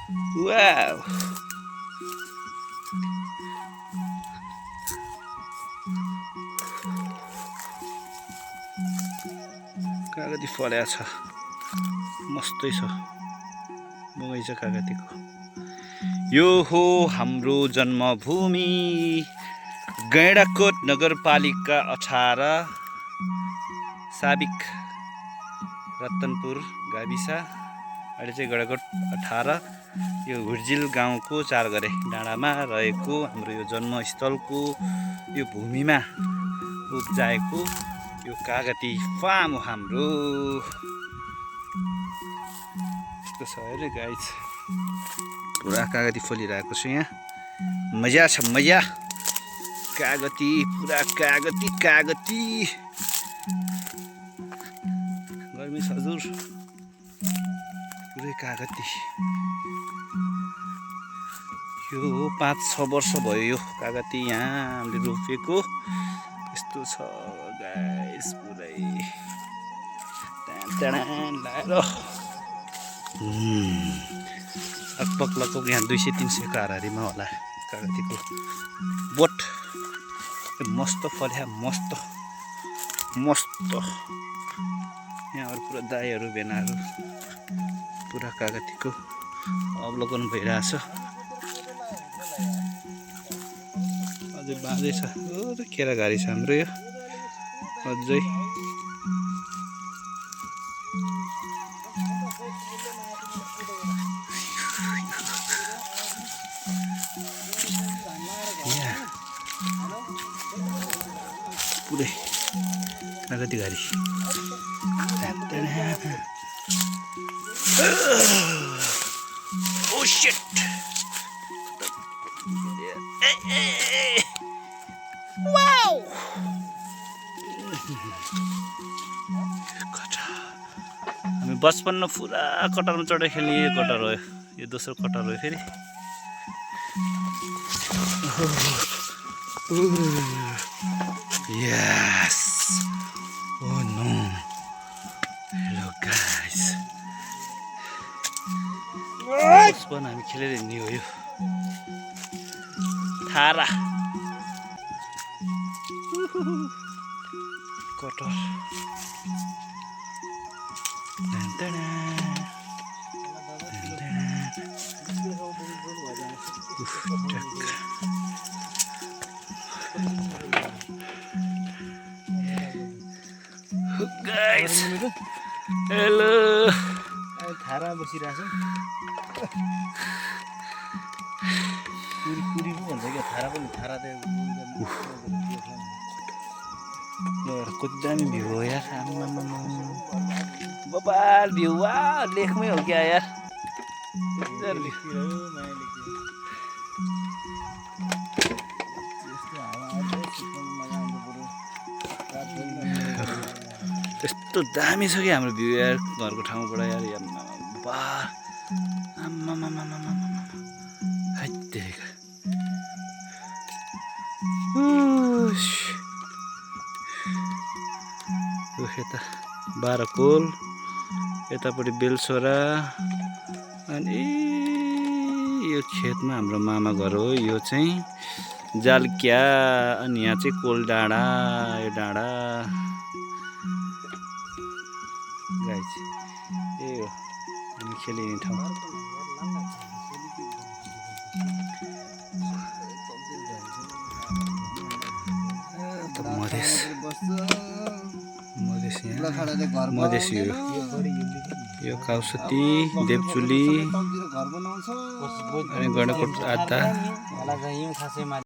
Wow कागती फलेको छ मस्तै छ बगैँचा कागतीको यो हो हाम्रो जन्मभूमि गैंडाकोट नगरपालिका 18 साबिक रतनपुर गाविस अहिले चाहिँ गैंडाकोट 18 यो हुर्जिल गाउँको 4 घरे डाँडामा रहेको हाम्रो यो जन्मस्थलको यो भूमिमा उब्जाएको यो कागती फार्म हो हाम्रो। यस्तो छ अरे गाइस पुरा कागती फलिरहेको छ यहाँ मजा छ मजा कागती पुरा कागती कागती गर्मी छ हजुर पुरै कागती यो 5-6 वर्ष भयो यो कागती यहाँ हामीले रोपेको यस्तो छ गाइस पुरै लाएर लगभग यहाँ 200-300 को हाराहारीमा होला कागतीको बोट मस्त फल्या मस्त मस्त यहाँ पुरा दाईहरू भेनाहरू पुरा कागतीको अवलोकन भइरहेछ अझै बाँझै छ केराघारी छ हाम्रो यो अझै पुरै कागती घारी Oh shit! Wow! हामी बचपनमा पुरा कटरमा चढेर खेल्ने यो कटर हो यो दोस्रो कटर हो फेरि Yes! Oh no! Hello guys! बचपन हामी खेलेर हिँड्ने हो यो थारा कटर guys hello थारा बसिरहेछ पुरी पो भन्छ क्या थारा पनि थारा त कति दामी भ्यू हो यार बबाल भ्यू वा लेखमै हो क्या यार यस्तो दामी छ कि हाम्रो भ्यू यार घरको ठाउँबाट यार बा यता बाह्रकोल यतापट्टि बेलसोरा अनि यो खेतमा हाम्रो मामा घर हो यो चाहिँ जालक्या अनि यहाँ चाहिँ कोल डाँडा यो डाँडा गाइस ए हो हामी खेलिने ठाउँ मधेस यो काउसती देवचुली अनि गैंडाकोट आधा